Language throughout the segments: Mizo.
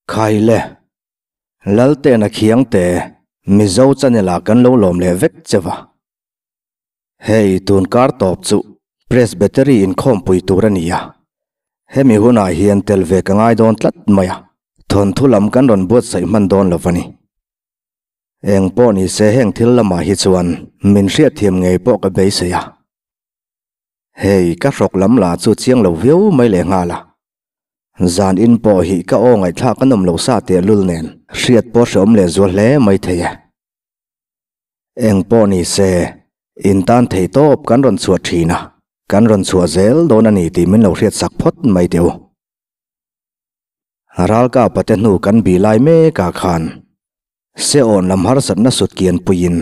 Khaile, Laltena Khiangte, Mizo channel ah kan lo lawm leh vek che va. Hei tun kar tawp chu Presbytery inkhawmpui tur a ni a, hemi hunah hian tel ve ka ngai dawn tlat mai a, thawnthu lam kan rawn buatsaih hman dawn lo va ni. Eng pawh ni se heng thil lamah hi chuan min hriatthiam ngei pawh ka beisei a. Hei ka hrawk lam lah chu chiang lo viau mai leh nghal a. Zan in pawh hi ka aw ngaihthlak a nawm lo sa tehlul nen hriat pawh hreawm leh zual hle mai thei e. Eng pawh ni se, in tan thei tawp kan rawn chhuah thin a, kan rawn chhuah zel dawn a ni tih min lo hriat sak phawt mai teh u. Ralkapa te hnu kan bih lai mek ah khan Seawn lam harsatna sut kian puiin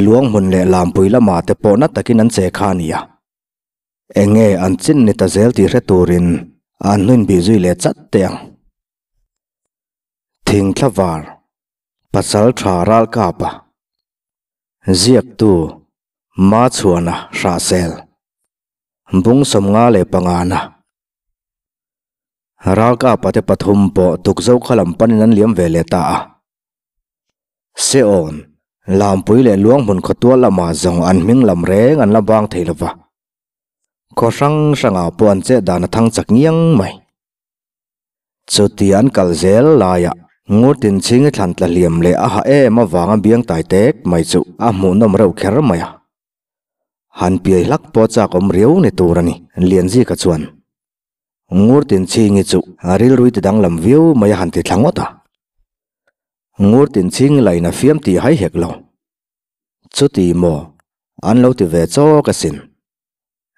Luanghmun leh Lampui lamah te pawh na takin an che kha a ni a. Eng nge an chin ni ta zel tih hre turin an hnuin bih zui leh chat teh ang. Thingthla var Pasal tha Ralkapa Ziaktu Machhuana Hrahsel Bung 55 na. Ralkapa te pathum pawh tukzo kha lam panin an liam ve leh ta a. Seawn, Lampui leh Luanghmun khawtual lamah zawng an hming lam reng an la bang thei lova. Khaw hrang hrangah pawh an chet dan a thang chak ngiang mai. Chuti an kal zel laiah Ngurtin chhingi thlan tla hliam leh a ha em avanga biang tai tek mai chu a hmuhnawm reuh kher mai a. Han piai hlak pawh chak awm riau ni tur a ni, Lianzika chuan. Ngurtin chhingi chu a rilrui ti danglam viau mai a han ti thla ngawt a. Ngurtin chhingi lain a fiam tih hai hek lo. Chuti maw, an lo ti ve chawk asin.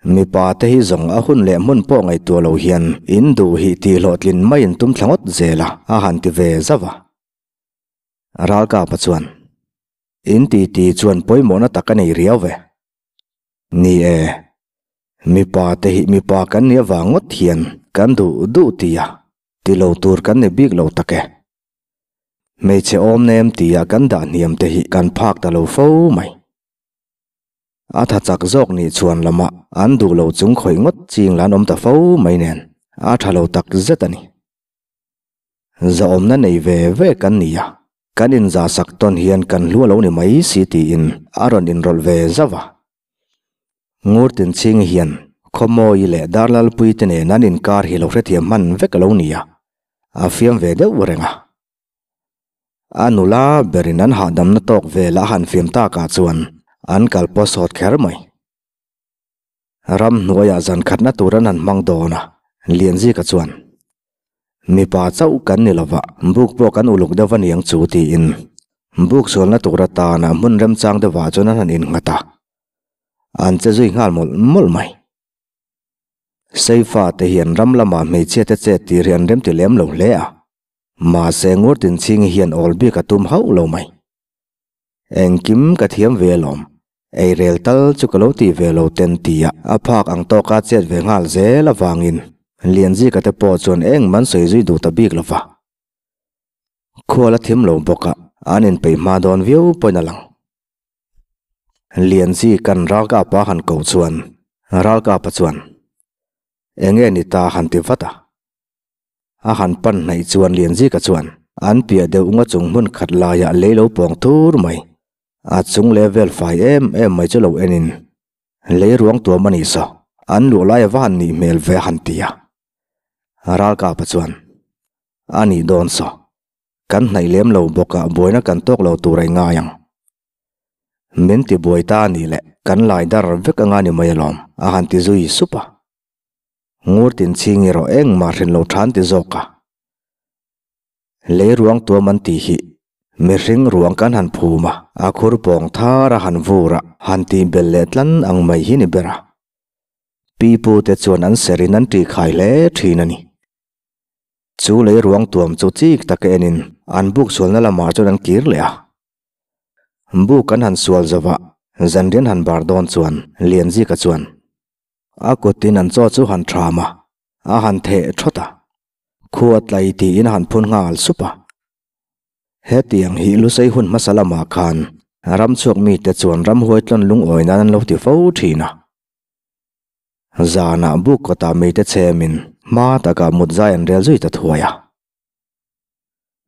Mipa te hi zawng a hun leh hmun pawh ngaihtuah lo hian in duh hi tih hlawhtlin mai in tum thla ngawt zel a, a han ti ve zauh a. Ralkapa chuan, In titi chuan pawimawhna tak a nei riau ve. Ni e, mipa te hi mipa kan nih avang ngawt hian kan duh duh tia ti lo tur kan ni bik lo tak e. Hmeichhe awm nem tia kan dah hniam te hi kan phak ta lo fo mai. A tha chak zawk nih chhuan lamah an duh lo chung khawih ngawt ching la an awm ta fo mai nen a tha lo tak zet a ni. Zahawmna nei ve ve kan ni a, kan inzahsak tawn hian kan hlu a lo ni mai si tiin a rawn inrawlh ve zauh a. Ngurtin chhing hian Khawmawi leh Darlalpui te nen an inkar hi lo hrethiam hman vek a lo ni a, a fiam ve deuh reng a. A nula berin an hahdamna tawk vel a han fiam takah chuan an kal pawh sawt kher mai. Ramhnuaiah zan khatna tur an han hmang dawn a, Lianzika chuan, Mipa chauh kan ni lova, buk pawh kan uluk deuh a niang chu tiin buk sualna tur atana hmun remchang deuhah chuan an han innghat a, an che zui nghal mawlh mawlh mai. Seifa te hian ram lamah hmeichhia te chet tir hi an remti lem lo hle a, mahse Ngurtinchhingi hian awl bik a tum hauh lo mai. Engkim ka thiam ve alawm. Ei rel tal chu ka lo ti ve lo ten tia a phak ang tawka chet ve nghal zel avangin Lianzika te pawh chuan eng man sawi zui duh ta bik lo va. Khual a thim lo bawk a, an inpeih hma dawn viau pawhin a lang. Lianzika'n Ralkapa han ko chuan Ralkapa chuan, Enge ni ta han ti vat a. A han pan hnaih chuan Lianzika chuan an piah deuh nga chung hmun khat laiah lei lo pawng thur mai. A chung leh vel fai em em mai chu lo enin lei ruang tuam a nih saw an luh lai a va han nih hmel ve a han ti a. Ralkapa chuan a nih dawn saw kan hnaih lem lo bawk a buaina kan tawk lo tur a i ngai ang. Min ti buai ta a nih leh kan lai dar vek anga ni mai alawm a han ti zui sup a. Ngurtin chhing erawh engmah hrin lo than ti zawk a. Lei ruang tuam an tih hi mihring ruang kan han phum a, a khur pawng thar a han vur a, han tih belh leh tlan ang mai hi ni ber a. Pipu te chuan an ser in an tih khai hle thin a ni. Chu lei ruang tuam chu chik tak enin an buk sualna lamah chuan an kir leh a. Buk an han sual zovah zanrian han bar dawn chuan Lianzika chuan A kutin an chaw chu han ṭham a, a han theh ṭhawt a. Khua tlai tiin a han phun nghal sup a. Hetiang hi Lusei hun hmasa lamah khan ram chhuak mite chuan ramhuai tlawn lungawi nan an lo ti fo ṭhin a. Zanah buk kawtah mite chhemin hma takah mut zai an rel zui ta thuai a.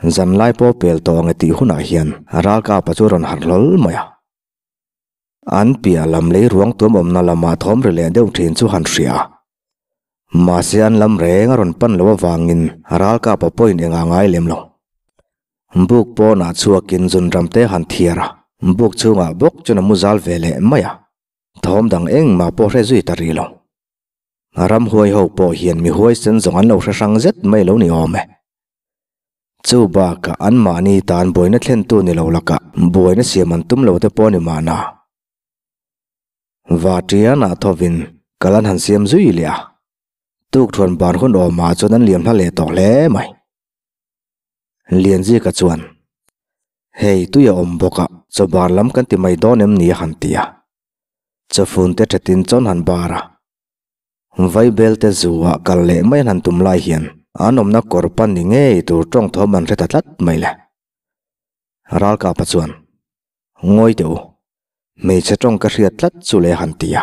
Zanlai pawh pel tawh ang e tih hunah hian Ralkapa chu a rawn harh hlawl mai a. An piah lam lei ruang tuam awmna lama thawm ri leh deuh thin chu han hria a. Mahse an lam reng a rawn pan loh avangin Ralkapa pawhin engah ngai lem lo. Buk pawnah chhuakin zunram te han thiar a, buk chhungah bawk chuan a mu zal ve leh mai a. Thawm dang engmah pawh hre zui ta rih lo. Ramhuai ho pawh hian mi huaisen zawng an lo hre hrang zet mai lo ni awm e. Chu bakah anmahni tan buaina thlentu ni lo lakah buaina siam an tum lo te pawh ni mahna. Vatianah thovin kal an han siam zui leh a, tukthuan ban hun awmah chuan an liam hla leh tawh hle mai. Lianzika chuan, Hei tui a awm bawk a, chawbar lam kan ti mai dawn em ni a han ti a. Chawfun te thatin chawn han bar a. Vaibel te zu ah kal leh mai an han tum lai hian an awmna kawr pan ni ngei tur tawng thawm an hre ta tlat mai le. Ralkapa chuan, Ngawi teh u, hmeichhe tawng ka hriat tlat chu le han ti a.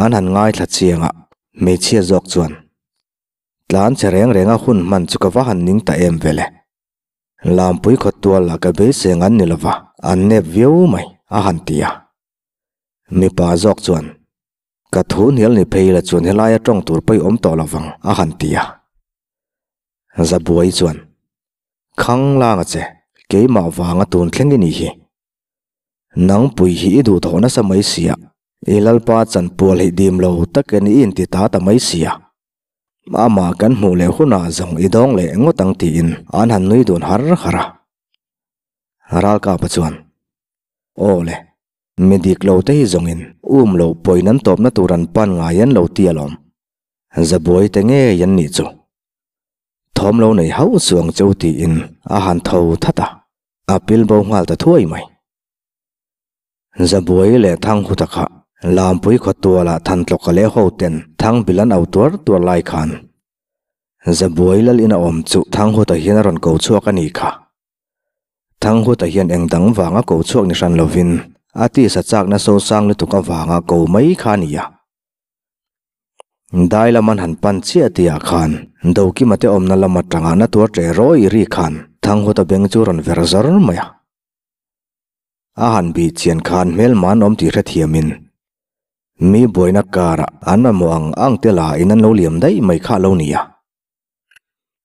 An han ngaithla chiang a, hmeichhia zawk chuan, Tlan che reng reng a hun hman chu ka va han ning ta em ve le. Lampui khawtual ah ka beisei ang an ni lova, an nep viau mai, a han ti a. Mipa zawk chuan, Ka thu hnial ni phei la chuan helaia tawng tur pawh i awm tawh lovang, a han ti a. Zabuai chuan, Khang lang a che, keimah vanga tun thleng i nih hi. Nangpui hi i duhthawh nasa mai sia, i lalpa chanpual hi dim lo takin i inti ta ta mai sia. Amah kan hmuh leh hunah zawng i dawng leh ngawt ang tiin an han nui dun har har a. Ralkapa chuan, Aw le, mi dik lo te hi zawngin um lo pawhin an tawpna tur an pan ngai an lo ti alawm. Zabuai te ngei an nih chu. Thawm lo nei hauh chuang cheu tiin a han tho that a, a pil bo nghal ta thuai mai. Zabuai leh Thanghuta kha Lampui khawtualah Thantlawka leh ho ten Thangbil an au tuar tuar lai khan Zabuai lal ina awm chu Thanghuta hian a rawn ko chhuak a ni kha. Thanghuta hian eng dang vanga ko chhuak ni hran lovin a tisa chakna sosang lutuk avanga ko mai kha a ni a. Dai lam an han pan chiah tihah khan Dokima te awmna lam atanga na tuar ṭe rawi ri khan Thanghuta beng chu rawn ver zawr mai a. A han bih chian khan hmelma an awm tih hrethiamin mi buaina karah an mamawh ang ang te la in an lo liam daih mai kha a lo ni a.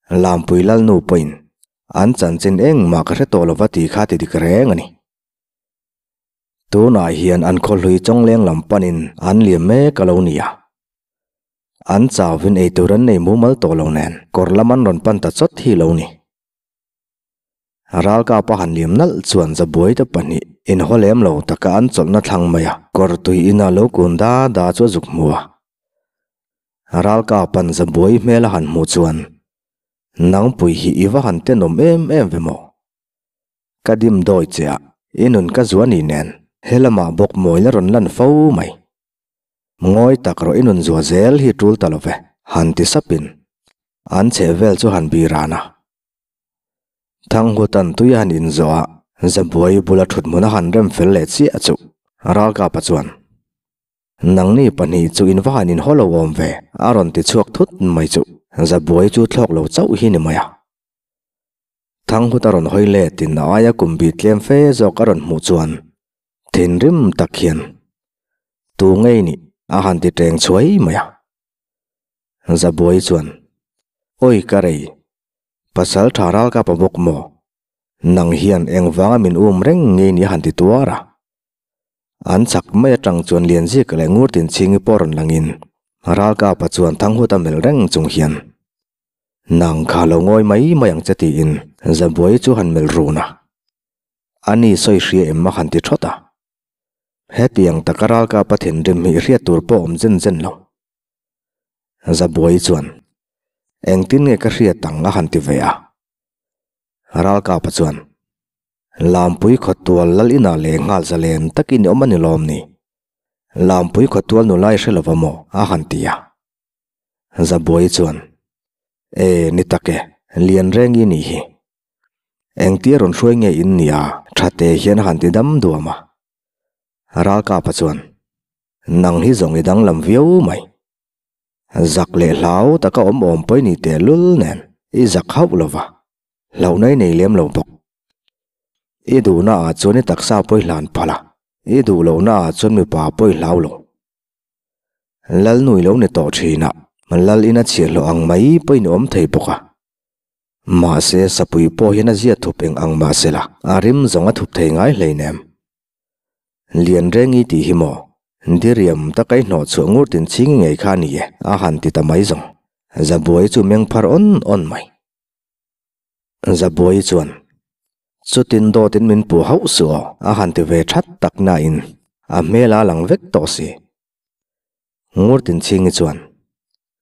Lampui Lalnu pawhin an chanchin engmah ka hre tawh lova tih kha ti dik reng a ni. Tunah hian an khawhlui chawngleng lam panin an liam mek a lo ni a. An chauvin eitur an nei mumal tawh lo nen kawr lam an rawn pan ta chawt hi lo ni. Ralkap a han liam nalh chuan zabuai te pahnih inhaw lem lo taka an chawlhna thlang mai a, kawr tui ina lo kun da da chu a zuk hmu a. Ralkapa'n zabuai hmel a han hmuh chuan, Nangpui hi i va han tenawm em em ve maw? Ka dim dawi che a, i nun ka zuah ni nen he lamah bawk mawi la rawn lan fo mai. Ngawi tak rawh i nun zuah zel hi tul ta lo ve, han ti sapin an chhehvel chu han bih ran a. Thanghutan tui a han inzawh a, Zabuai bula thut hmun a han rem fel leh chiah chu Ralkapa chuan, Nangni pahnih chu in va han inhaw lo awm ve, a rawn ti chhuak thut mai chu Zabuai chu thlawk lo chauh hi ni mai a. Thanghuta rawn hawi letin a aia kum bih tlem fe zawk a rawn hmuh chuan thinrim tak hian, Tu ngei nih? a han ti teng chhuai mai a. Zabuai chuan, Awi ka rei, Pasal tha ral ka pa bawk maw? Nang hian engvanga min um reng ngei ni a han ti tuar a. An chak mai atang chuan Lianzik leh Ngurtinchhingi pawh rawn langin Ralkapa chuan Thanghuta melh reng chung hian Nang kha lo ngawi mai mai ang che tiin Zabuai chu han melh run a. Ani sawi hria em a han ti thawt a. Hetiang taka Ralkapa thinrim hi hriat tur pawh awm zen zen lo. Zabuai chuan, Engtin nge ka hriat ang a han ti ve a. Ralkapa chuan, Lampui khawtual lal inah leh nghal zalen takin i awm a ni lawm ni? Lampui khawtual nula i hre lova maw? a han ti a. Zabuai chuan, E, ni tak e, lian reng i nih hi. Engtia rawn hruai nge in nia? Thate hian a han ti dam duam a. Ralkapa chuan, Nang hi zawng i danglam viau mai. Zak leh hlau taka awm awm pawh i ni teh lul nen i zak hauh lo va. Hlauhna i nei lem lo bawk. I duhna ah chuan i taksa pawh i hlan phalh a, i duh lohna ah chuan mipa pawh i hlau lo. Lal nui lo ni tawh thin a, lal in a chhiah hlawh ang mai pawh in awm thei bawk a. Mahse sapui pawh hian a zia thup eng ang mahse la, a rim zawng a thup thei ngai hleinem. Lian reng i tih hi maw? Diriam taka i hnawh chhuah ngur tin ching ngei kha a ni e, a han ti ta mai zawng. Zabuai chu meng phar awn awn mai. Zabuai chuan, Chutin dawtin min puh hauh suh aw, a han ti ve that tak nain a hmel a lang vek tawh si. Ngur tin chhingi chuan,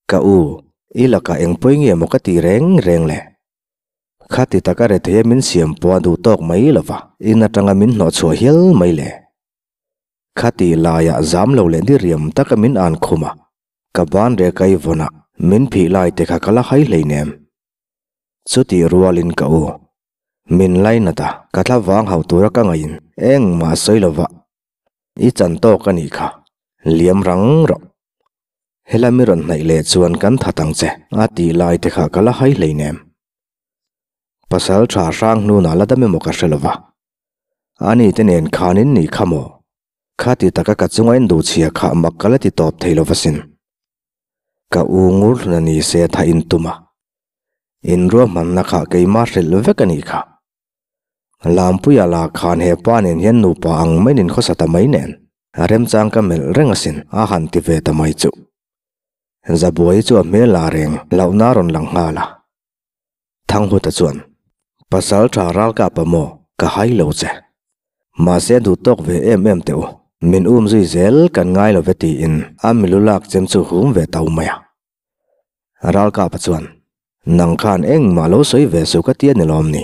Ka u, i lakah eng pawi nge maw ka ti reng reng le? Khati taka retheia min siam pawh a duh tawk mai lo va, in atanga min hnawh chhuah hial mai le. Khati laiah zam lo leh diriam taka min an khum a, ka ban rek a i vawn a, min phih lai te kha ka la hai hleinem. Chutih rualin ka u, min lainat a, ka thla vang hauh tura ka ngaihin engmah a sawi lo va, i chan tawk a nih kha, liam rang rawh. Helami rawn hnaih leh chuan kan that ang che, a tih lai te kha ka la hai hleinem. Pasal tha hrang hnunah la dam emaw ka hre lova. Ani te nen khan in nih kha maw? Khati taka ka chunga in duhchhia kha mak ka la ti tawp thei lova sin. Ka u ngur hlun a ni se tha in tum a. In ruahmanna kha keimah hrilh vek a nih kha. Lampuia lah khan he pa nen hian nupa ang mai nin khawsa ta mai nen, a remchang ka melh reng asin, a han ti ve ta mai chuh. Zabuai chu a hmel la reng hlauhna a rawn lang nghal a. Thanghuta chuan, Pasal tha ral kap a maw, ka hai lo che. Mahse a duh tawk ve em em teh u, min um zui zel kan ngai lo ve tiin a milu lak chem chu hum ve tau mai a. Ralkapa chuan, Nang khan engmah lo sawi ve suh ka ti a ni lawm ni?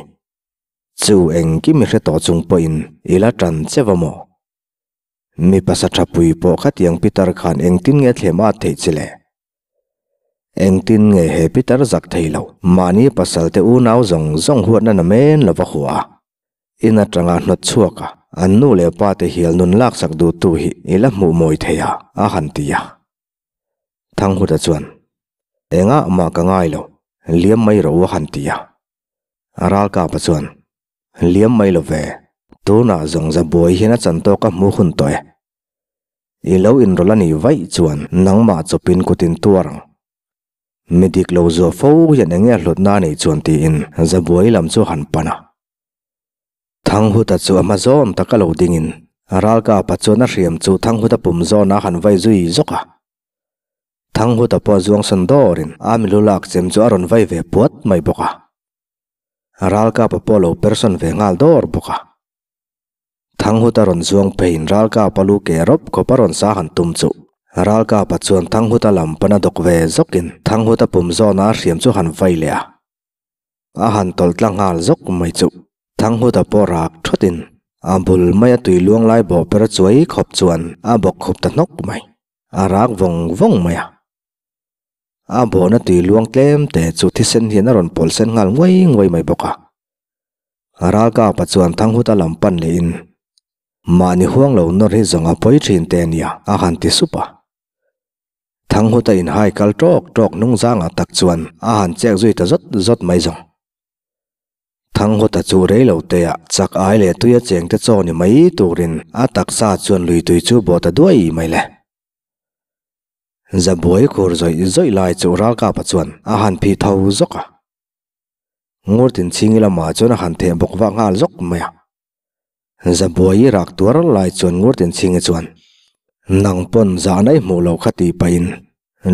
Chu engkim i hre tawh chung pawhin i la tan che va maw? Mi pasa tha pui pawh khatiang pitar khan engtin nge thlem at theih che le? Engtin nge he pitar zak thei lo mahni pasal te unau zawng zawng huatna na men lova hua a, in atanga hnawt chhuak a, an nu leh pa te hial nun laksak duhtu hi i la hmuh mawi thei a, a han ti a. Thanghuta chuan, Engah mah ka ngai lo, liam mai rawh u a han ti a. Ralkapa chuan, Liam mai lo ve, tunah zawng zabuai hian a chan tawk a hmu hun tawh e. I lo inrawlh a nih vaih chuan nangmah chawpin kut in tuar ang. Mi dik lo zuah fo hian enge a hlutna a neih chuan tiin zabuai lam chu a han pan a. Thanghuta chu a hma zawn taka lo dingin Ralkapa chuan a hriam chu Thanghuta pum zawnah a han vai zui zawk a. Thanghuta pawh zuang sawn dawrin a milu lak chem chu a rawn vai ve puat mai bawk a. Ralkapa pawh lo per sawn ve nghal dawr bawk a. Thanghuta rawn zuang pheiin Ralkapa lu ke rawp khawp a rawn sa han tum chu Ralkapa chuan Thanghuta lam pana dawk ve zawkin Thanghuta pum zawnah a hriam chu han vai leh a. A han tawlh tla nghal zawk mai chuh. Thanghuta pawh rak thawtin a bul maia tui luang lai bawh per chuai khawp chuan a bawk khup ta hnawk mai. A rak vawng vawng mai a. A bawhna tui luang tlem te chu thisen hian a rawn pawl sen nghal nguai nguai mai bawk a. Ralkapa chuan Thanghuta lam pan lehin, Mahni huang lo nawr hi zawng a pawi thin te ania, a han ti sup a. Thanghuta inhai kal tawk tawk hnungzangah tak chuan a han chek zui ta zawt zawt mai zawng. Thanghuta chu rei lo teah chak ai leh tuia chengte chaw ni mai turin a taksa chuan lui tui chu bawh ta duai mai le. Zabuai khur zawih zawih lai chu Ralkapa chuan a han phih tho zawk a. Ngurtin chhingi lamah chuan a han theh bawk vak nghal zawk mai a. Zabuai rak tuar lai chuan Ngurtin chhingi chuan, Nang pawn zahna i hmuh loh kha tih pahin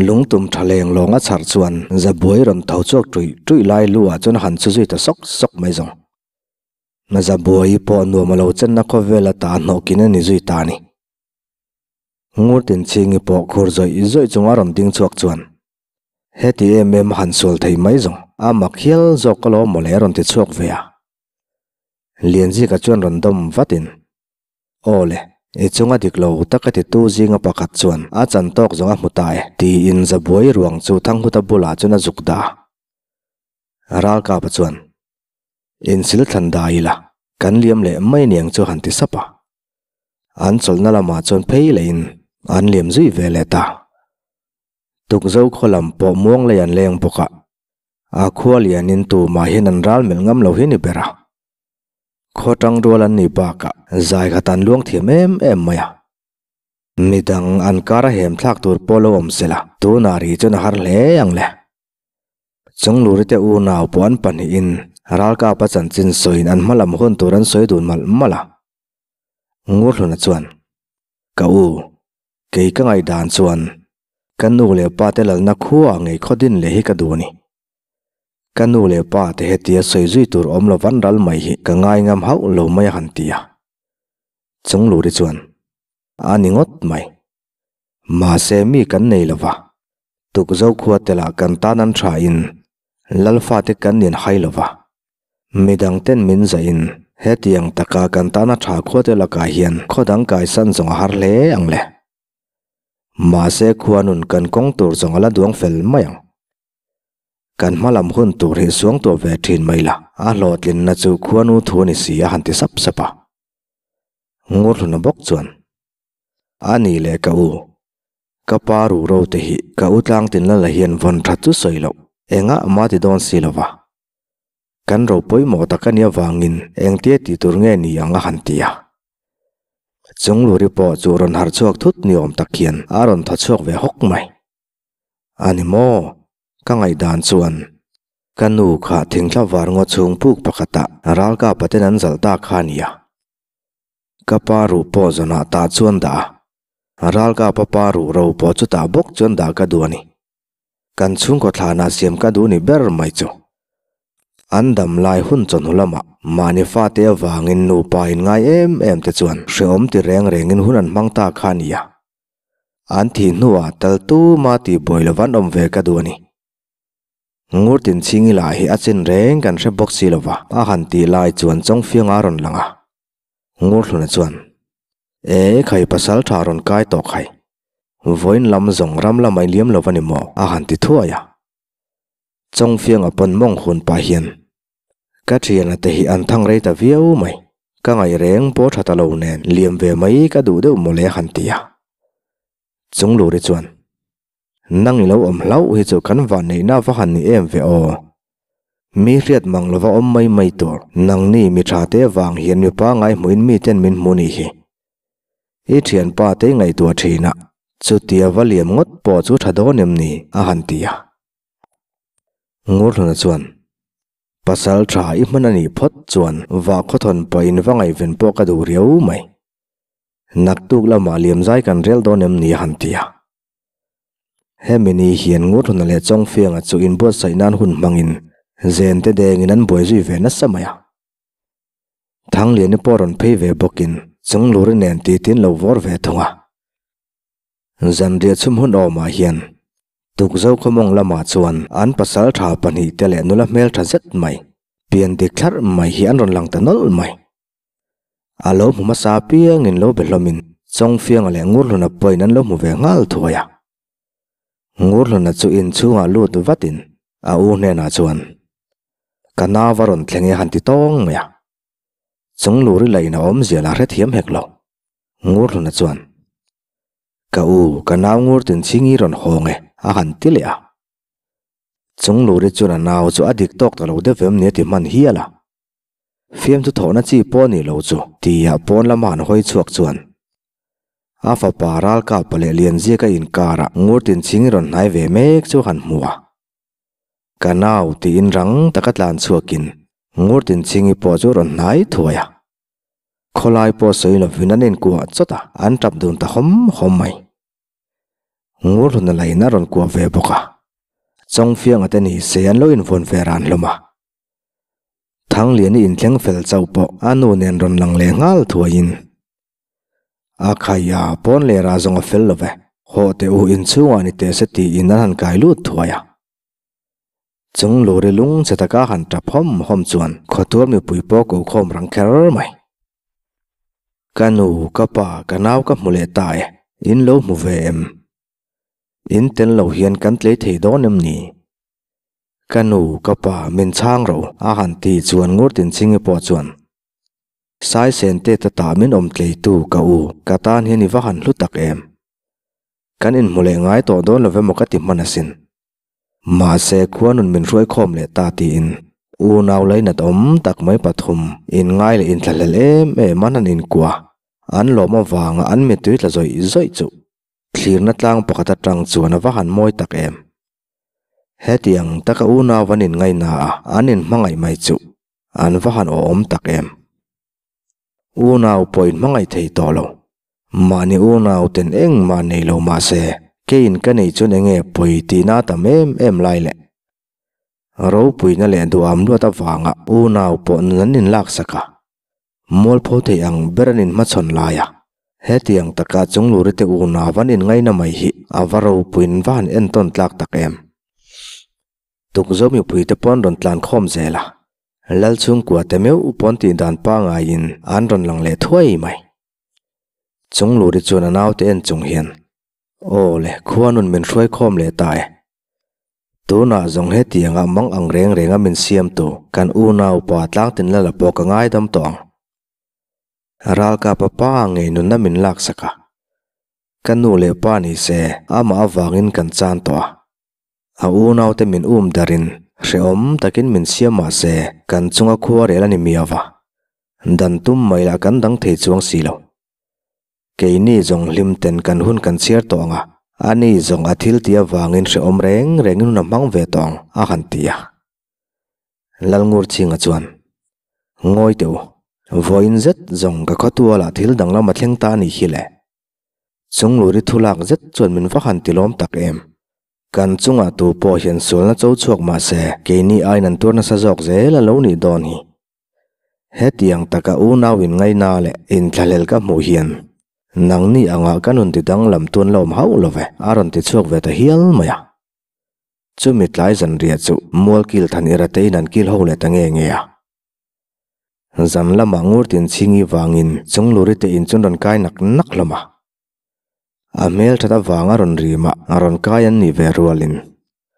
lungtum tha leng lawng a chhar chuan Zabuai rawn tho chhuak ṭuih ṭuih lai lu ah chuan a han chhu zui ta sawk sawk mai zawng. Zabuai pawh nuam a lo chenna khawvel ata hnawhkin a ni zui ta a ni. Ngurtin chhingi pawh khur zawih zawih chunga rawn ding chhuak chuan, Heti em em a han sual thei mai zawng, a mak hial zawk ka lo mawle a rawn ti chhuak ve a. Lianzika chuan rawn dawm vatin, Aw le, i chunga dik lo taka titu zinga pakhat chuan a chan tawk zawng a hmu ta e, tiin Zabuai ruang chu Thanghuta bulah chuan a zuk dah a. Ralkapa chuan, Insil thlan da ila, kan liam leh mai niang chu han ti sap a. An chawlhna lamah chuan phei lehin an liam zui ve leh ta. Tukzo khaw lam pawh muang lei an leng bawk a. A khua lianin tumah hian an ral melh ngam lo hi ni ber a. Khaw tang rual an nih bakah zai khat an luang thiam em em mai a. Midang an kar a hem thlak tur pawh lo awm se la, tunah ri chuan a har hle ang le. Chungluri te unau pawh an pahnihin ralkapa chanchin sawiin an hma lam hun tur an sawi dun malh malh a. Ngurhluna chuan, Ka u, kei ka ngaihdan chuan ka nu leh pa te lalna khuaah ngei khaw din leh hi ka duh a ni. Ka nu leh pa te hetia sawi zui tur awm lo van ral mai hi ka ngai ngam hauh lo mai a han ti a. Chungluri chuan, A ni ngawt mai. Mahse mi kan nei lo va, Tukzo khua te lah kan tan an tha in Lalfa te kan nin hai lo va. Midang ten min zaih in hetiang taka kan tana tha khua te lakah hian khaw dang kaisan zawng a har hle ang le. Mahse khua nun kan kawng tur zawng a la duang fel mai ang. Kan hma lam hun tur hi suang tuah ve thin mai la, a hlawhtlinna chu khuanu thu a ni si a han ti sap sap a. Ngurhluna bawk chuan, A ni leh ka u, ka pa ru ro te hi ka u tlang tin lala hian vawn that chu sawi loh, engah mah ti dawn si lo va. Kan ro pawimawh tak a nih avangin engtia tih tur nge ni ang a han ti a. Chungluri pawh chu rawn harh chhuak thut ni awm tak hian a rawn thaw chhuak ve hawk mai. A ni maw? Ka ngaihdan chuan ka nu kha thingthla var ngaw chhung puk pakhatah ralkapa ten an zalh ta kha a nia. Ka pa ruh pawh zawnah tah chuan dah a, ralkapa pa ruh ro pawh chutah bawk chuan dah ka duh a ni. Kan chhungkaw thlanah siam ka duh ni ber mai chu. An dam lai hun chawhnu lamah mahni fate avangin nupa inngai em em te chuan hrehawm ti reng rengin hun an hmang ta kha a nia. An thih hnuah tal tuma tih buai lo van awm ve ka duh a ni. Ngurtin chhingi lah hi a chin reng kan hre bawk si lova, a han tih lai chuan Chawngfianga a rawn lang a. Ngurhluna chuan, E, khai pasal tha rawn kai tawh khai. Vawiin lam zawng ram lam a inliam lo va ni maw? a han ti thuai a. Chawngfianga pawn mawng hun pah hian, Ka thiana te hi an thang rei ta viau mai. Ka ngaih reng pawh tha ta lo nen liam ve mai ka duh deuh mawle han ti a. Chungluri chuan, Nang i lo awm hlauh hi chu kan van neihna va han ni em ve aw. Mi hriat mang lova awm mai mai tur, nangni mi tha te vang hian mi pangai hmuhin mi ten min hmu nih hi. I thianpa te i ngaihtuah thin a, chutia va liam ngawt pawh chu tha dawn em ni? a han ti a. Ngurhluna chuan, Pasal tha i hman a nih phawt chuan vahkhawthawn pawhin va ngaihven pawh ka duh riau mai. Naktuk lamah liamzai kan rel dawn em ni a han ti a. Hemi ni hian Ngurhluna leh Chawngfianga chu inbuatsaih nan hun hmangin zen te dengin an buai zui ve nasa mai a. Thangliani pawh rawn phei ve bawkin Chungluri nen titin lo vawr ve thung a. Zanriah chhum hun awmah hian Tukzo khawmawng lamah chuan an pasal tha pahnih te leh nula hmel tha zet mai, pian dik thlarh mai hi an rawn lang ta nawlh mai. A lo hmu hmasa apiangin lo be hlawmin Chawngfianga leh Ngurhluna pawhin an lo hmu ve nghal thuai a. Ngurhluna chu inchhungah lut vatin a u hnenah chuan, Ka nau va rawn thleng e han ti tawng mai a. Chungluri lain a awmzia la hrethiam hek lo. Ngurhluna chuan, Ka u, ka nau ngur tin chhingi rawn hawng e, a han ti leh a. Chungluri chuan a nau chu a dik tawk ta lo deuh em ni a ti hman hial a. Fiamthu thawhna chi pawh a nih lo chu tia pawn lama han hawi chhuak chuan a fapa ralkapa leh Lianziaka inkarah ngur tin chhingi rawn hnai ve mek chu han hmu a. Ka nau tiin rang taka tlan chhuakin ngur tin chhingi pawh chu rawn hnai thuai a. Khawlai pawh sawi lovin an inkuah chawt a, an tap dun ta hawm hawm mai. Ngurhluna lain a rawn kuah ve bawk a, Chawngfianga te ni se an lo invawn ve ran hlawm a. Thangliani inthleng fel chauh pawh a nu nen rawn lang leh nghal thuaiin, A khai a, pawn lerah zawng a fel lo ve, hawh teh u inchhungah ni teh se tiin an han kai lut thuai a. Chung luri lung che taka han tap hawm hawm chuan khawtual mipui pawh ko khawm rang kher mai. Ka nu, ka pa, ka nau ka hmu leh ta e, in lo hmu ve em? In tel lo hian kan tlei thei dawn em ni? Ka nu, ka pa, min chhang ro, a han ti chuan Ngurtinchhingi pawh chuan, Saisen te ta ta min awm tleitu ka u, ka tan hian i va han hlu tak em? Kan inhmu leh ngai tawh dawn lo ve maw ka ti hman asin. Mahse khuanun min hruai khawm leh ta tiin unau lainat awm tak mai pathum inngai leh inthlahlel em em an han inkuah. An lawm avanga an mittui tla zawih zawih chu thlirna tlang pakhat atang chuan a va han mawi tak em. Hetiang taka unau an inngaihna a an inhmangaih mai chu an va han awhawm tak em. Unau pawh inhmangaih thei tawh lo. Mahni unau ten engmah nei lo mahse keiin ka nei chuan enge pawi tihna a tam em em lai leh. Ropuina leh duham luat avanga unau pawh nun an inlaksak a, mualpho thei ang ber an inhmachhawn lai a, hetiang taka Chungluri te unau an inngaina mai hi a va ropuiin va han entawn tlak tak em. Tukzo mipuite pawh an rawn tlan khawm zel a, Lal chhungkua te meuh pawn tih dan pangaiin an rawn lang leh thuai mai. Chungluri chuan a naute en chung hian, Aw le, khuanun min hruai khawm leh ta e. Tunah zawng hetianga mang ang reng renga min siamtu kan unaupa Tlangtin Lala pawh ka ngaidam tawh ang. Ralkapa pa ngei nunna min laksak a. Ka nu leh pa ni se amah avangin kan chan tawh a. A unaute min um darin hrehawm takin min siam mah se kan chunga khua rel a ni miau va. Dan tum mai lah kan dang thei chuang si lo. Keini zawng hlim ten kan hun kan chhiar tawh ang a, ani zawng a thil tih avangin hrehawm reng rengin hun a hmang ve tawh ang, a han ti a. Lalngurchhinga chuan, Ngawi teh u, vawiin zet zawng ka khawtualah thil danglam a thleng ta a nih hi le. Chungluri thulak zet chuan min va han tilawm tak em. Kan chungah tu pawh hian sualna cho chhuak mah se, keini aiin an tuar nasa zawk zel a lo nih dawn hi. Hetiang taka unau in ngaina leh inthlahlel ka hmuh hian nangni anga ka nun ti danglam tun la awm hauh lo ve, a rawn ti chhuak ve ta hial mai a. Chumi tlai zanriah chu mualkil than ira tein an kil ho leh ta nge nge a. Zan lamah ngur tin chhingi vangin chungluri te in chun rawn kai nak nak hlawm a. A hmel that avanga rawn rim a, a rawn kai an nih ve rualin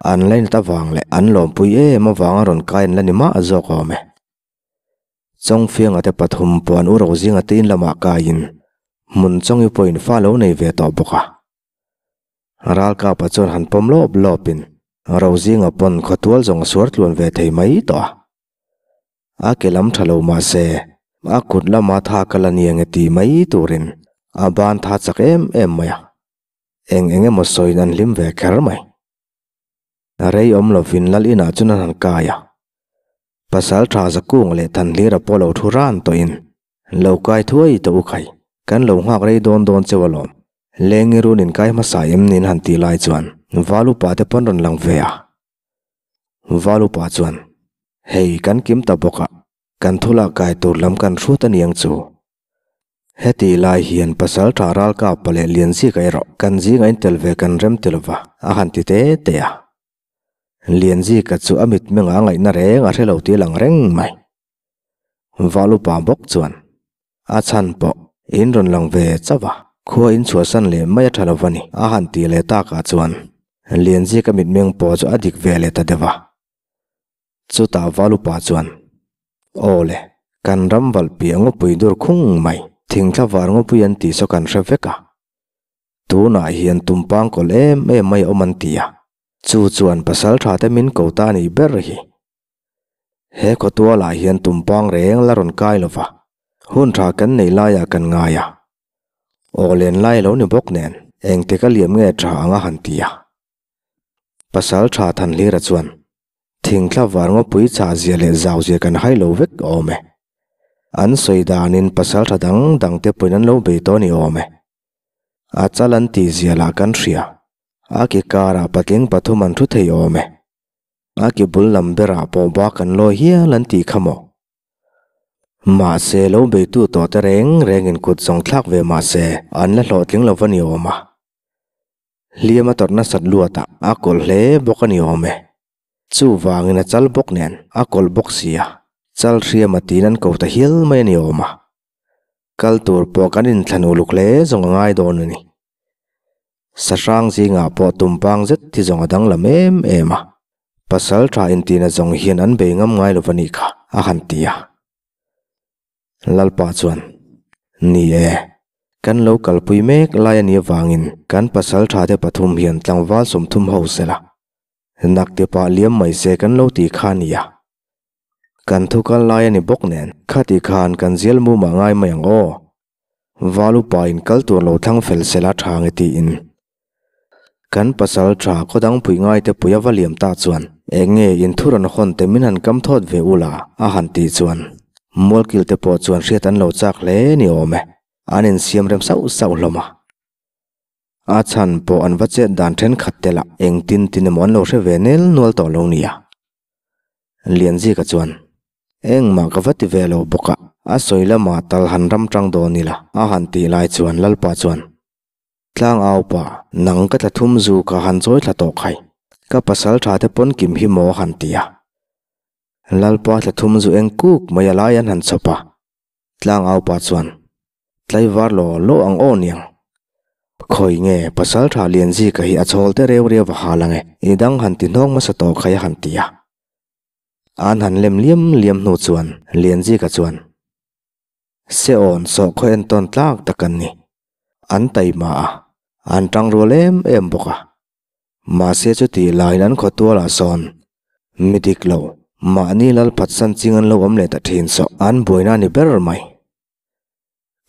an lainat avang leh an lawmpui em avanga rawn kai an la ni mah zawk awm e. Chawngfianga te pathum pawh an uro zinga te in lamah kaiin hmun chawngi pawhin fa lo nei ve tawh bawk a. Ralkapa chuan han pawm lawp lawpin Rozinga pawn khawtual zawng a suar tluan ve thei mai tawh a. A ke lam tha lo mah se, a kut lama tha ka la ni ange tih mai turin a ban tha chak em em mai a. Eng eng emaw sawiin an hlim ve kher mai. Rei awm lovin lal inah chuan an han kai a. Pasal tha zakung leh thanhlira pawh lo thu ran tawhin, Lo kai thuai tawh u khai, kan lo nghak rei dawn dawn cheu alawm. Lengi run in kai hmasa em niin han tih lai chuan val upa te pawn rawn lang ve a. Valupa chuan, Hei kan kim ta bawk a, kan thula kai tur lam kan hrut a niang chu. Heti lai hian pasal tha ralkapa leh Lianzika erawh kan zinga intel ve kan rem ti lova, a han ti te te a. Lianzika chu a mitmeng a ngaihna reng a hre lo tih a lang reng mai. Valupa bawk chuan, A chhan pawh in rawn lang ve chauh a, khua in chhuahsan leh mai a tha lo va ni, a han tih leh takah chuan Lianzika mitmeng pawh chu a dik ve leh ta deuh a. Chutah Valupa chuan, Aw le, kan ram valh piah ngawpui dur khung mai, thingthla var ngawpui an tih saw kan hre vek a. Tunah hian tumpang kawlh em em mai a awm an ti a, chu chuan pasal tha te min ko ta a nih ber hi. He khawtualah hian tumpang reng la rawn kai lo va, hun tha kan nei laiah kan ngai a. Aw len lai lo ni bawk nen engtik a liam nge tha anga han ti a. Pasal tha Thanhlira chuan, Thingthla var ngawpui chah zia leh zau zia kan hai lo vek awm e. An sawi danin pasal tha dang dang te pawhin an lo bei tawh a ni awm e. A chal an tih zia lah kan hria. A ke karah patling pathum an thu thei awm e. A ke bul lam berah pawh bak an lawi hial an tih kha maw? Mahse, lo beitu tawh te reng rengin kut zawng thlak ve mahse, an la hlawhtling lo va ni awm a. Hliam a tawrh nasat luatah a kawlh hle bawk a ni awm e. Chuvangin a chal bawk nen a kawlh bawk si a, chal hriam a tiin an ko ta hial mai a ni awm a. Kal tur pawh kan inthlan uluk hle zawng a ngai dawn a ni. Sahrang zingah pawh tumpang zet hi zawng a danglam em em a, pasal tha intina zawng hian an bei ngam ngai lo va nih kha, a han ti a. Lalpa chuan, Ni e, kan lo kalpui mek lai a nih avangin kan pasal tha te pathum hian tlangval 30 ho sela. Naktipah liam mai se kan lo ti kha nia. Kan thu kal lai a ni bawk nen, khati khan kan zial mumah ngai mai ang aw. Val upa in kal tur lo thlang fel sela tha nge tiin. Kan pasal tha khaw dang pui ngai te pui a va liam ta chuan eng nge in thu rawn hawn te min han kam thawt ve ula a han tih chuan Mualkil te pawh chuan hriat an lo chak hle ni awm e. An insiam rem sauh sauh hlawm a. A chhan pawh an va chet dan thenkhat te lah engtin tin emaw an lo hre ve nel nual tawh lo nia. Lianzika chuan, Engmah ka va ti ve lo bawk a, a sawi lamah tal han ram tang dawn ila, a han tih lai chuan Lalpa chuan, Tlang au pa, nang ka tla thum zu ka han chawi thla tawh khai, ka pasal tha te pawn kim hi maw han ti a. Lalpa tla thum zu eng kuk mai a lai an han chhawp a. Tlang au pa chuan, Tlaivar law law ang aw niang. Khawi nge pasal tha Lianzika hi a chhawl te reu reu a hal ange, i dang han ti hnawng hmasa tawh khai a han ti a. An han lem liam liam hnu chuan Lianzika chuan, Seawn sawh khaw entawn tlak tak an ni. An taima a, an tangrual em em bawk a. Mahse chuti laiin an khawtualah sawn mi dik lo, mahni lal phatsan ching an lo awm leh ta thin saw an buaina a ni ber mai.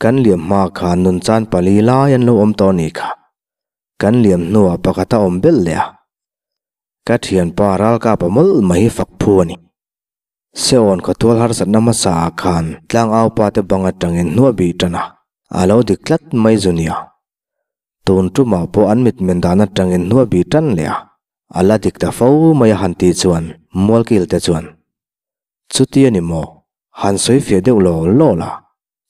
Kan liam hma khan nunchan pali lai an lo awm tawh a nih kha. Kan liam hnuah pakhat a awm belh leh a. Ka thianpa ralkap a mawlh mai hi fak phu a ni. Seawn khawtual harsatna hmasa ah khan tlangaupa te bang atangin hnuah bih tan a, a lo dik tlat mai zu nia. Tun tumah pawh an mitmen dan atangin hnuah bih tan leh a, a la dik ta fo mai a han tih chuan Mualkil te chuan, Chuti a ni maw? Han sawi fiah deuh law law la,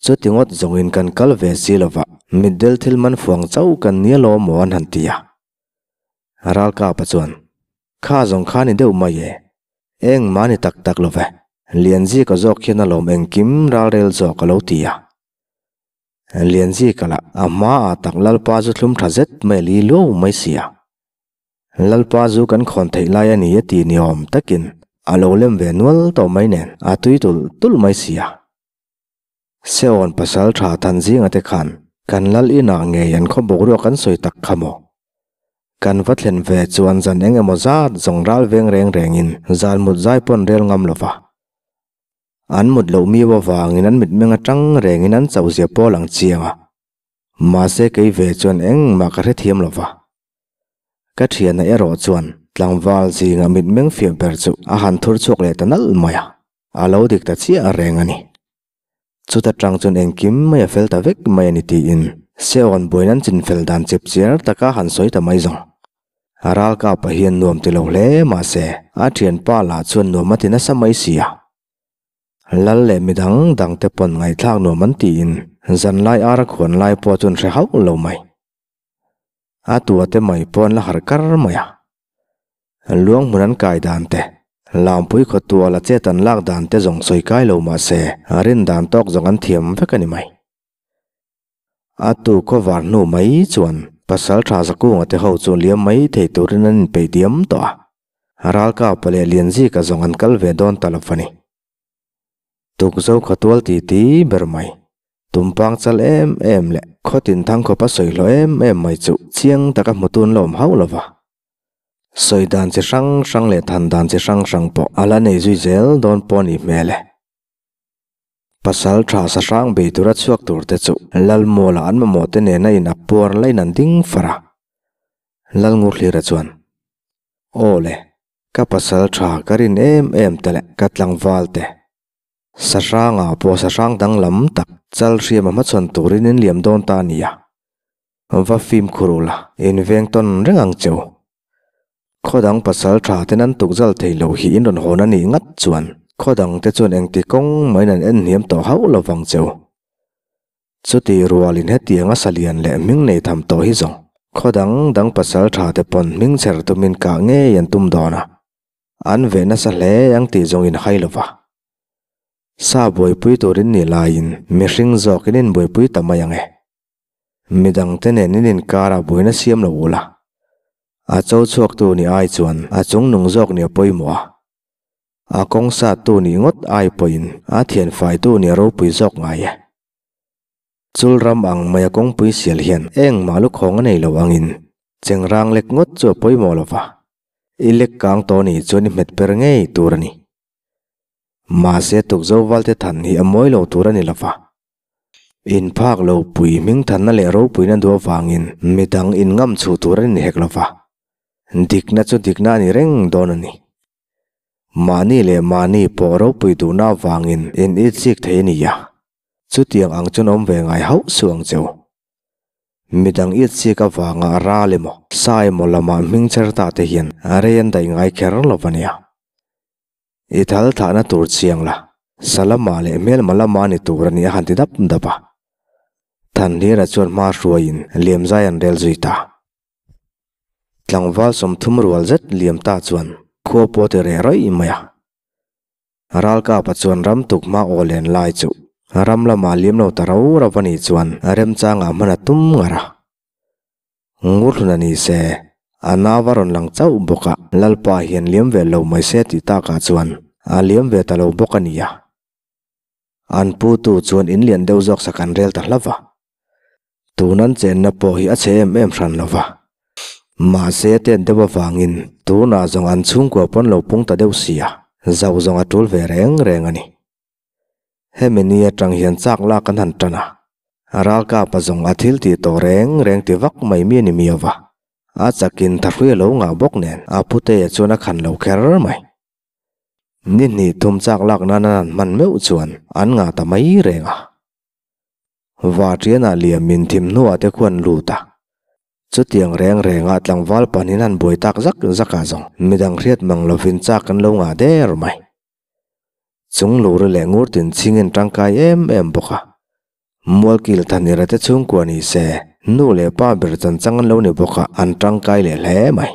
chuti ngawt zawngin kan kal ve si lova, mitdel thil man fuang chauh kan nia law maw an han ti a. Ralkapa chuan, Kha zawng kha ni deuh mai e, engmah ni tak tak lo ve, Lianzika zawk hian a lawm engkim ralrel zawk a lo ti a. Lianzika lah a hmaah tak Lalpa chu thlum tha zet mai a li luau mai si a. Lalpa chu kan khawn theih lai a ni a ti ni awm takin a lo lem ve nual tawh mai nen a tui tulh tulh mai si a. Seawn pasal tha than zinga te khan kan lal inah ngei an khaw boruak an sawi tak kha maw? Kan va thlen ve chuan zan eng emaw zat zawng ral veng reng rengin zan mut zai pawn rel ngam lo va. An mut loh miau avangin an mitmeng atang rengin an chauh zia pawl ang chiang a. Mahse kei ve chuan engmah ka hrethiam lo va. Ka thiana erawh chuan tlangval zinga mitmeng fiah ber chu a han thur chhuak leh ta nalh mai a, a lo dik ta chiah reng a ni. Chuta tang chuan engkim mai a fel ta vek mai a ni tiin Seawn buain an chinfel dan chip chiar taka han sawi ta mai zawng. Ralkapa hian nuam ti lo hle mahse a thianpa lah chuan nuam a ti nasa mai si a. Lal leh midang dangte pawn ngaihthlak nuam an tiin zanlai ara khuan lai pawh chuan hre hauh lo mai. A tua te mai pawh an la harh kar mai a. Luang hmun an kai dan te, Lampui khawtual a chet an lak dan te zawng sawi kai lo mah se, rin dan tawk zawng an thiam vek a ni mai. A tu khawvar hnu mai chuan pasal tha Zakunga te ho chu liam mai thei turin an inpeih diam tawh a. Ralkapa leh Lianzika zawng an kal ve dawn ta lo a ni. Tukzo khawtual ti ti ber mai. Tumpang chal em em leh khawtin thang khawp a sawi hlawh em em mai chu chiang taka hmutun la awm hauh lo va. Sawi dan chi hrang hrang leh than dan chi hrang hrang pawh a la nei zui zel dawn pawh a nih hmel e. Pasal tha sa hrang bei tura chhuak tur te chu Lalmuala an mamawh te nena in a puar lain an ding far a. Lalngurhlira chuan, Aw le, Ka pasal tha ka rin em em te leh ka tlangval te. Sahrangah pawh sahrang danglam tak chal hriam a hmachhawn turin in liam dawn ta a nia. Va fimkhur ula, in veng tawn reng ang cheu. Khawdang pasal tha ten an tukzal thei lo hi in rawn hawn a nih ngat chuan khawdang te chuan engti kawng mahin an en hniam tawh hauh lo vang cheu. Chuti rualin hetianga salian leh hming nei tham tawh hi zawng khaw dang dang pasal tha te pawn hming chher tumin kah ngei an tum dawn a, an veh nasa hle ang tih zawng in hai lova. Sa buaipui turin nih laiin mihring zawkin in buaipui ta mai ang e. Midang te nen in inkarah buaina siam lo ula. A cho chhuaktu nih ai chuan a chungnung zawk nih a pawimawh a. A kawng sattu nih ngawt ai pawhin a thianfaitu nih a ropui zawk ngai e. Chul ram ang mai a kawngpui sial hian engmah lukhawng a nei lo angin chengrang lek ngawt chu a pawimawh lo va. I lek kang tawh nih chuan i hmet per ngei tur a ni. Mahse tukzo valte than hi a mawi lo tur a ni lova. Inphak lo pui hming thanna leh ropuina duh avangin midang inngam chhuh tur a ni hek lova. Dikna chu dikna a ni reng dawn a ni. Mahni leh mahni pawh ropui duhna avangin in itchik thei a ni a. Chutiang ang chuan awm ve ngai hauh suh ang che u. Midang itchik avanga ral emaw, sa emaw lamah hming cher ta te hian rei an daih ngai kher lo va nia. I thal thahna tur chiang la, sa lamah leh hmelma lama ni tur a ni a han ti dap dap a. Thanhlira chuan hma hruaiin liamzai an rel zui ta. Tlangval 30 rual zet liam ta chuan khua pawh ti reh rawih mai a. Ralkapa chuan ram tuk hma aw len lai chu ram lamah liam lo ta rau rau a nih chuan remchangah hman a tum ngar a. Ngurhlun a ni se, a nau a rawn lang chauh bawk a, Lalpa hian liam ve lo mai se tih takah chuan a liam ve ta lo bawk a nia. An putu chuan in lian deuh zawk sak an rel ta hlauh va. Tun an chenna pawh hi a chhe em em hran lo va. Mahse tet deuh avangin tunah zawng an chhungkua pawn lo pung ta deuh sia, zauh zawng a tul ve reng reng a ni. Hemi ni atang hian chak lak an han tan a, ralkapa zawng a thil tih tawh reng reng ti vak mai mi a ni miau va. A chakin thahrui a lo ngah bawk nen a putea chuan a khan lo kher mai. Ni hnih thum chak lak nan an han hman meuh chuan an ngah ta mai reng a. Vaṭianah liamin thim hnuah te khuan lut a. Chutiang reng rengah tlangval panin han buai tak zak zakah zawng midang hriat mang lovin chak an lo ngah der mai. Chung luri leh ngur tin chhingin tangkai em em bawk a. Mualkil Thanira te chhungkua ni se, nu leh pa ber chan chang an lo ni bawk a, an tangkai leh hle mai.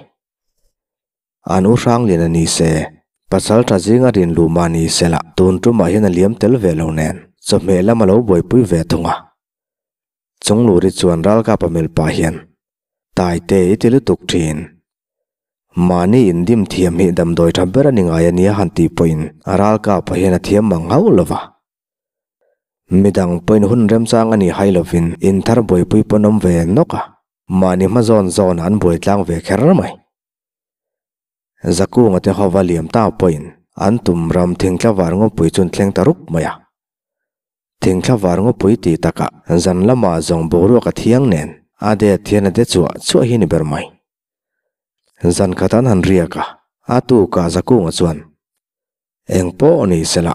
An u Hrangliana ni se, pasal tha zinga rin luh mah ni se lah tun tumah hian a liam tel ve lo nen, chawhmeh lam a lo buaipui ve thung a. Chung luri chuan ralkap a melh pah hian, Taite i ti lutuk thin. Mahni indim thiam hi damdawi tha ber a ni ngai a nia han tih pawhin a ralkap ah hian a thiam mang hauh lo va. Midang pawhin hun remchang a nih hai lovin inthar buaipui pawn awm ve nawk a, mahni hma zawn zawnah an buai tlang ve kher mai. Zakunga te hova liam ta pawhin an tum ram thingthla var ngawpui chu an thleng ta rup mai a. Thingthla var ngawpui tih takah zan lamah zawng boruak a thiang nen a det hian a de chuah chuah hi ni ber mai. Zan khat an han riak a, a tukah Zakunga chuan, Eng pawh ni sela,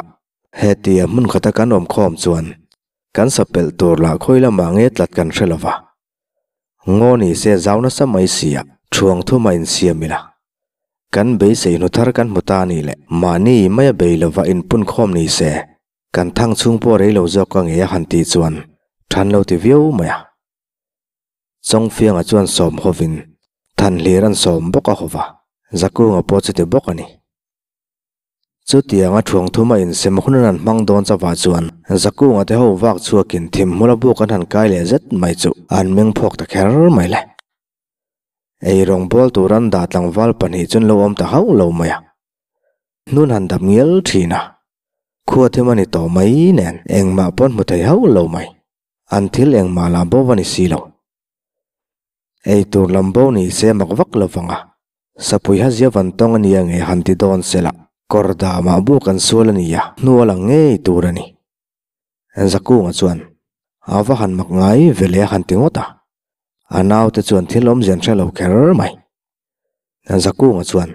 hetia hmun khata kan awm khawm chuan kan sa pelh tur lah khawi lamah nge tlat kan hre lova. Ngaw ni se zau nasa mai sia, thuang thuma insiam ila. Kan beisei hnu thar kan hmu ta ni leh mahni maia bei lova inpun khawm ni se, kan thang chhung pawh rei lo zawk ka ngei a han tih chuan than lo ti viau mai a. Chawngfianga chuan sawm hovin Thanhlir an sawm bawk a hova, Zakunga pawh chuti bawk a ni. Chutianga thuang thuma insem hun an han hmang dawn chauhah chuan Zakunga te ho vak chhuakin thim hmula buk an han kai leh zet mai chu an meng phawk ta kher mai le. Eirawng bawl tur an dah tlangval pahnih chuan lo awm ta hauh lo mai a. Hnun han dap ngial thin a. Khua thim a ni tawh mai nen engmah pawn hmu thei hauh lo mai. An thil engmah lah bo va ni si lo. Eitur lam bo ni se mak vak lo vang a. Sapui ha zia van tawng a nia nge han ti dawn se lah, kawr damah buk an sual a nia, hnu a lang ngei tur a ni. Zakunga chuan, A va han mak ngai ve le a han ti ngawt a. A naute chuan thil awmzia an hre lo kher mai. Zakunga chuan,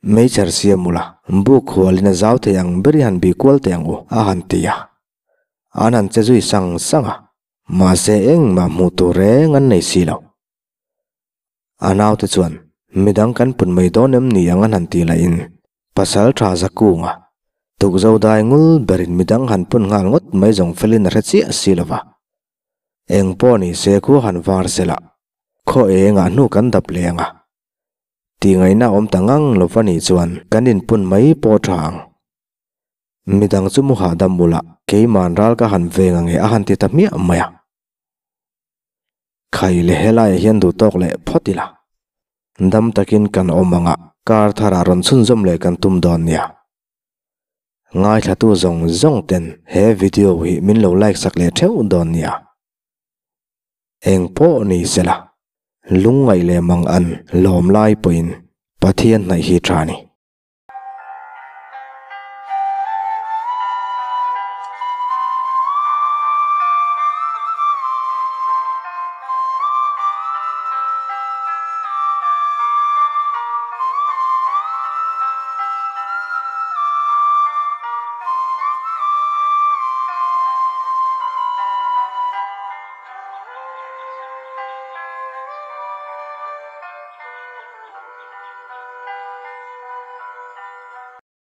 Meichher siam ula, buk hualin a zau thei ang ber i han bih kual teh ang u, a han ti a. An han che zui sang sang a, mahse engmah hmuh tur reng an nei si lo. A naute chuan, Midang kan pun mai dawn em ni ang an han tih lahin, Pasal tha Zakunga, tukzo dai ngul berin midang han pun nghal ngawt mai zawng felin a hre chiah si lo va. Eng pawh ni se khu han var se lah, khaw engah hnu kan dap leh ang a. Tihngaihna awm ta ngang lo va nih chuan kan inpun mai pawh tha ang. Midang chu mu hahdam bulah keiman ral ka han veng ang e a han ti ta hmiah mai a. Khai leh helaiah hian duh tawk leh phawt ila. Dam takin kan awm ang a, kar tharah rawn chhunzawm leh kan tum dawn nia. Ngaithlatu zawng zawng ten he video hi min lo like sak leh theuh dawn nia. Eng pawh ni sela, lungngaih leh mang an lawm lai pawhin. Pathian hnaih hi tha a ni.